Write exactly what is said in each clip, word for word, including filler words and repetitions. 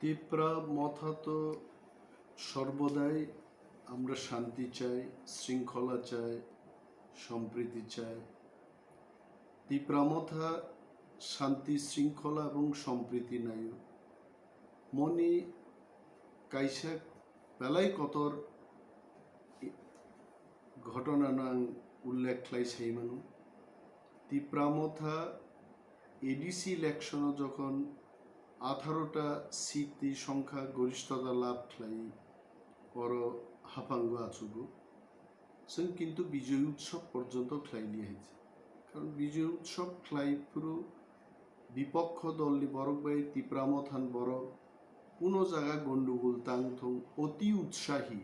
Tipra Motha to sorbodai amra shanti chai, shringkhola chai, sompriti chai. Tipra Motha shanti, shringkhola ebong sompriti naio. Moni kaisa belai kotor i-, ghotona no ang ullekh khlai sai mano. Tipra Motha A D C election o jokhon atharota seat ni songkha gorishtota labh khlai oro haphango achugo. Chwng kintu Bijoy Utsav porjonto khlai liya hai se. Karon Bijoy Utsav khlai phuru bipokho dolni borok bai Tipra Mothan borok kuno jaga gondogol tang thung, oti utsahi.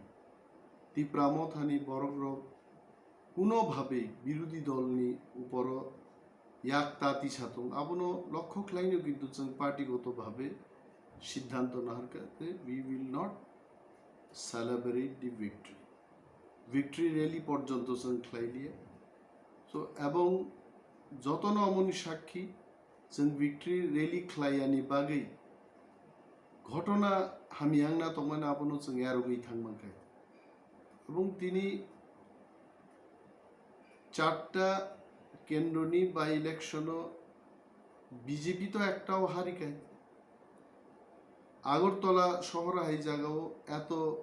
Tipra Mothani borok rok kuno bhabe birodhi dolni uporo yak ta tisa thung, abono lokho khlaino kintu chwng party goto bhabe siddhanto naharkha je we will not celebrate the victory. Victory rally porjonto chwng khlai liya. So, ebong jotono amoni sakhi chwng victory rally khlaiyani bagwi ghotona hamya wngna tongmani abono chwng yarogwi thangmankha. Ebong tini charta kendroni by election o B J P to ektao harikha. Agartala sohor hai jagao eto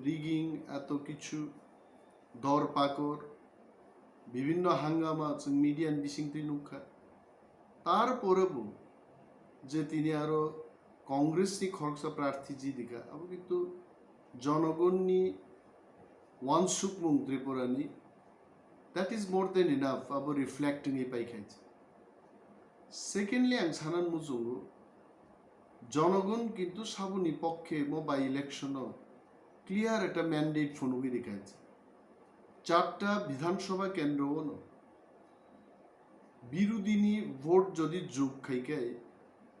rigging, eto kichu dor pakor, bibhinno hangama chwng media ni bisingtwi nukha. Tarpore bo je tini aro Congress ni khoroksa prarthi jidikha, abo kintu jonogonni wansukmung Tripura ni, that is more than enough, abo reflect wngwi paikha. Secondly, ang sanan muchungo, jonogon kintu saboni pokkhe mo by election o clear ekta mandate phunugwi rikha. Charta Bidhan Sabha kendro ono birodhi ni vote jodi jug khai khai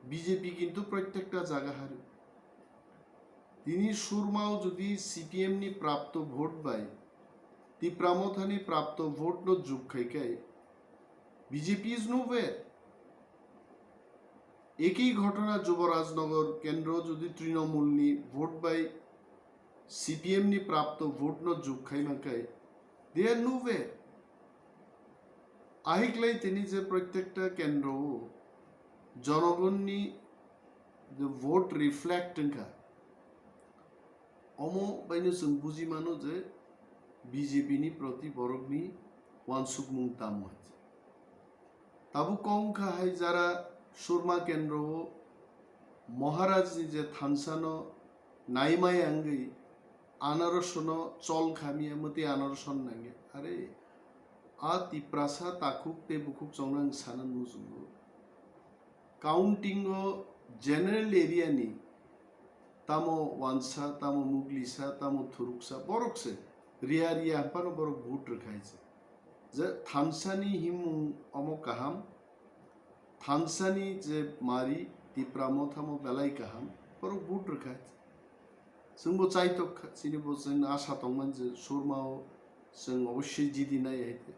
B J P kintu prottekta jaga hari. Tini Surma o jodi C P M ni prapto vote bai Tipra Mothani prapto vote no jug khai khai B J P is nowhere. Ekei ghotona Juborajnagar kendro jodi Trinamool ni vote bai C P M ni prapto vote no jug khai man khai, they are nowhere. Ahiklai tini je prottekta kendro o jonogonni je vote reflect wngkha, omo baino chwng buji mano je B J P ni proti borokni wansukmung tamo hai. Tabuk kok wngkha hai jara Surma kendro o Maharaj ni je thansa no naimaya wngwi anaroso no chol kha miya, mwtwi anaroso no nangya. Are, a Tiprasa takhuk tei bukhuk chongnang sanan muchungo. Counting o general area ni tamo wansa, tamo muglisa, tamo thuruksa, borok se riya riya haphano borok vote rwkhai se. Je thansa ni himung omo kaham, thansa ni je mari Tipra Motha mo belai kaham, borok vote rwkhai. Chwngbo chaitok kha, chini bo chwng asa tongman je Surma o chwng obossoi jidi nai hai te.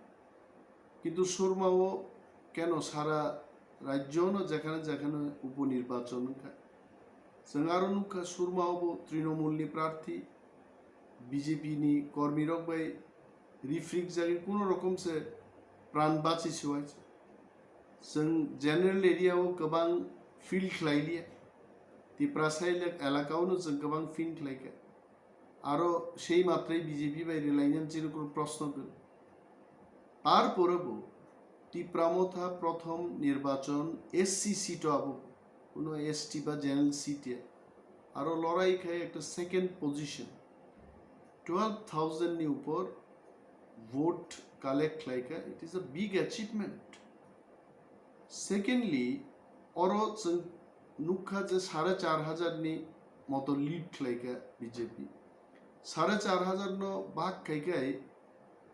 Kintu Surma o keno sara rajyo no jekhane jekhane upo nirbachon wngkha. Chwng aro nukha Surma o bo Trinamool ni prarthi, B J P ni kormi rok bai rifrik jagwi kuno rokom se pran bachi siwai. Chwng general area o kwbang field khlai liya. Tiprasa elak-, elaka o no chwng kwbang field khlai kha. Aro sei matrai B J P bai rwlainani chini kunu proshno kwrwi. Tarpore bo Tipra Motha prothom nirbachon S C seat o abo, kuno S T ba general seat ya. Aro lorai khai ekta second position. Twelve thousand ni upor vote collect khlai kha. It is a big achievement. Secondly, oro chwng nukha je sare char hajar ni moto lead khlai kha B J P. Sare char hajar no bhag khai khai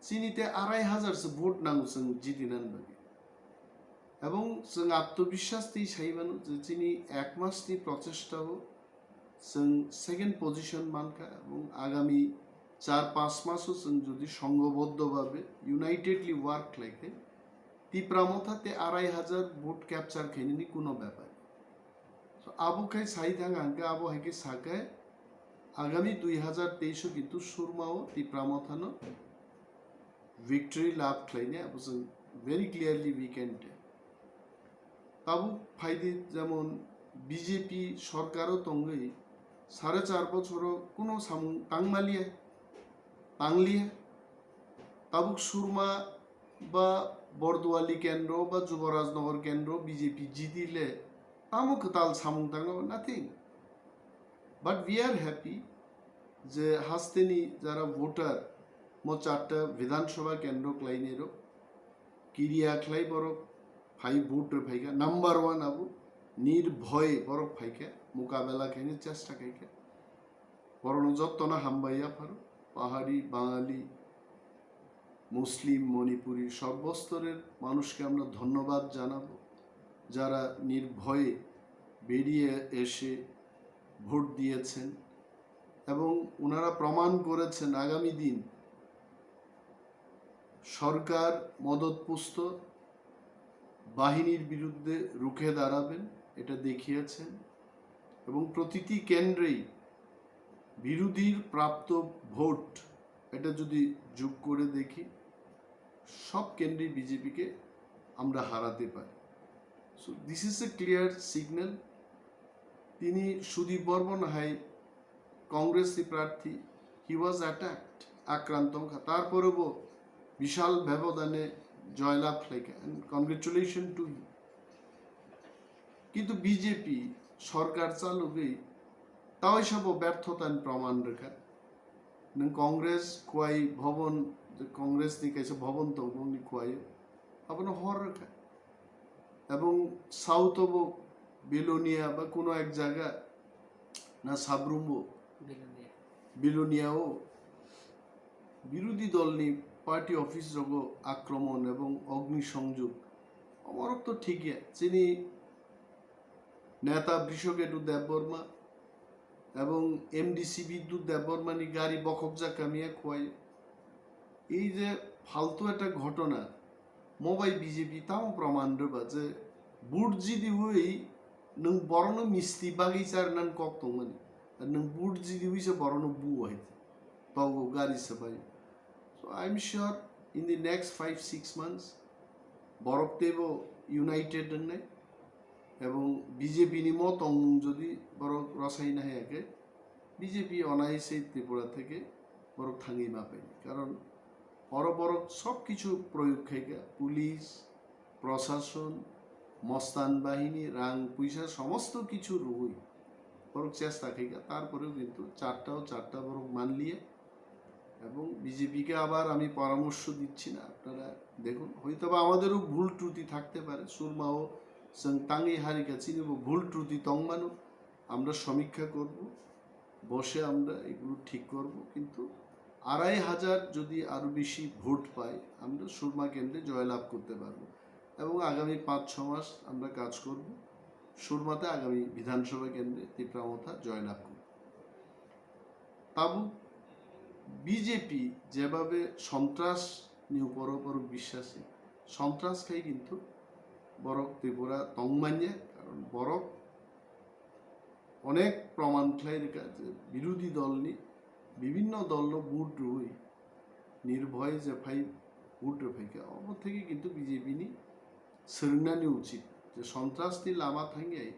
chini te arai hajar se vote nango chwng jiti nan bagwi. Ebong chwng atmobiswas twi sai mano je chini ek mas ni prochesta o chwng second position mankha, ebong agami char panch mas o chwng jodi songhoboddo bhabe unitedly work khlai khai Tipra Motha te arai hajar vote capture khainani kuno bepar. To abo khai sai thang hwnkhe abo hai khe sa khe agami dui hazar teis o kintu Surma o Tipra Motha no victory lab khlainai abo chwng very clearly we can tell. Tabuk phaidi jemon B J P sorkar o tongwi sare char bochor o kuno samung tangmaliya, tangliya. Tabuk Surma ba Borduali kendro ba Juborajnagar kendro B J P jiti le tamo kwtal samung tangno? Nothing. But we are happy je hasteni jara voter mo charta Bidhan Sabha kendro klainai rok kiriya khlai borok phai vote rw phaikha, number one abo nirbhoy borok phaikha, mukabela khaini chesta khaikha. Borokno jottona hambai yapharo, Pahari, Bangali, মুসলিম, মণিপুরি সর্বস্তরের মানুষকে আমরা ধন্যবাদ জানাবো, যারা নির্ভয়ে বেরিয়ে এসে ভোট দিয়েছেন এবং ওনারা প্রমাণ করেছেন আগামী দিন সরকার মদতপুষ্ট বাহিনীর বিরুদ্ধে রুখে দাঁড়াবেন, এটা দেখিয়েছেন। এবং প্রতিটি কেন্দ্রেই বিরোধীর প্রাপ্ত ভোট, এটা যদি যোগ করে দেখি, সব কেন্দ্রেই বিজেপিকে আমরা হারাতে পারি। So this is a clear signal. তিনি সুদীপ বর্মন হাই কংগ্রেসি প্রার্থী, he was attacked, আক্রান্ত হন, তারপরেও বিশাল ব্যবধানে জয়লাভ খাইকা, and congratulation to him. কিন্তু বিজেপি সরকার চালুকেই তাও সব ব্যর্থতার প্রমাণ রেখা। নং কংগ্রেস কুয়াই ভবন, যে কংগ্রেস নি কাইসে ভবন তো বংনি কুয়াই, আবনো হর রেখা। এবং সাউথ অব বিলোনিয়া বা কোনো এক জায়গা না সাবরুমবো বিলোনিয়া। বিলোনিয়াও বিরোধী দলনি পার্টি অফিস রোগো আক্রমণ এবং অগ্নিসংযোগ অমরক তো ঠিকই চিনি নেতা বৃষকেতু দেববর্মা এবং এমডিসি বিদ্যুৎ দেববর্মানি গাড়ি বখক জাকামিয়া খুয়াই। এই যে ফালতু একটা ঘটনা, মোবাই বিজেপি তাও প্রমাণ রেবা যে বুট জিদি ওই নং বড়নো মিস্তি বাগি চার নান কক তংমানি, আর নং বুট জিদি ওই সে বড়নো বু হইতে তগো গাড়ি সে ভাই। So I am sure in the next five six months বরক তেবো ইউনাইটেড নাই এবং বিজেপি নি মো তংমুং যদি বরক রসাই না হয় বিজেপি অনায়াসেই ত্রিপুরা থেকে বরক থাঙি মাপে। কারণ বড় বড় সব কিছু প্রয়োগ খাইকা, পুলিশ, প্রশাসন, মস্তান বাহিনী, রাং পয়সা সমস্ত কিছু রুই বরক চেষ্টা খাইকা, তারপরেও কিন্তু চারটাও চারটা বরক মানলিয়ে। এবং বিজেপিকে আবার আমি পরামর্শ দিচ্ছি না, আপনারা দেখুন, হয়তো বা আমাদেরও ভুল ত্রুটি থাকতে পারে, সুরমাও সং তাঙ্গি হারিকা চিনিব ভুল ত্রুটি তংমানো আমরা সমীক্ষা করব, বসে আমরা এগুলো ঠিক করব। কিন্তু আড়াই হাজার যদি আরও বেশি ভোট পাই, আমরা সুরমা কেন্দ্রে জয়লাভ করতে পারবো এবং আগামী পাঁচ ছ মাস আমরা কাজ করব সুরমাতে আগামী বিধানসভা কেন্দ্রে তিপ্রামথা জয়লাভ করব। তাবু বিজেপি যেভাবে সন্ত্রাস নিয়ে উপর উপর বিশ্বাসী, সন্ত্রাস খাই কিন্তু বরক ত্রিপুরা তংমান্য, কারণ বরক অনেক প্রমাণ খাই রেখা যে বিরোধী দলনি বিভিন্ন দল বুট রুই নির্ভয় যে ফাই বুট রে ফাইকা অব থেকে কিন্তু বিজেপি নি স্বীকার করানি উচিত যে সন্ত্রাস নি লামা থাঙ্গাই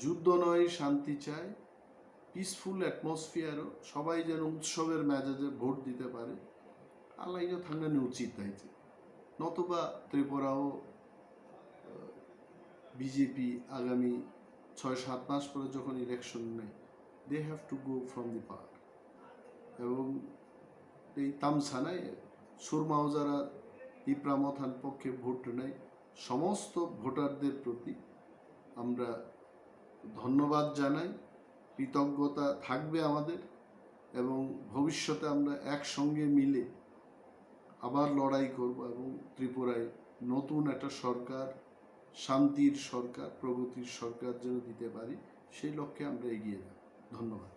যুদ্ধ নয়, শান্তি চায়, পিসফুল অ্যাটমসফিয়ারও সবাই যেন উৎসবের মেজাজে ভোট দিতে পারে, আলাইনও থাঙ্গানি উচিত হয়েছে। নতুবা ত্রিপুরাও বিজেপি আগামী ছয় সাত মাস পরে যখন ইলেকশন নেয়, they have to go from the power। এবং এই তামসানায় সুরমাও যারা তিপ্রা মথান পক্ষে ভোট নেয়, সমস্ত ভোটারদের প্রতি আমরা ধন্যবাদ জানাই, কৃতজ্ঞতা থাকবে আমাদের এবং ভবিষ্যতে আমরা একসঙ্গে মিলে আবার লড়াই করব এবং ত্রিপুরায় নতুন একটা সরকার, শান্তির সরকার, প্রগতির সরকার যেন দিতে পারি, সেই লক্ষ্যে আমরা এগিয়ে যাব। ধন্যবাদ।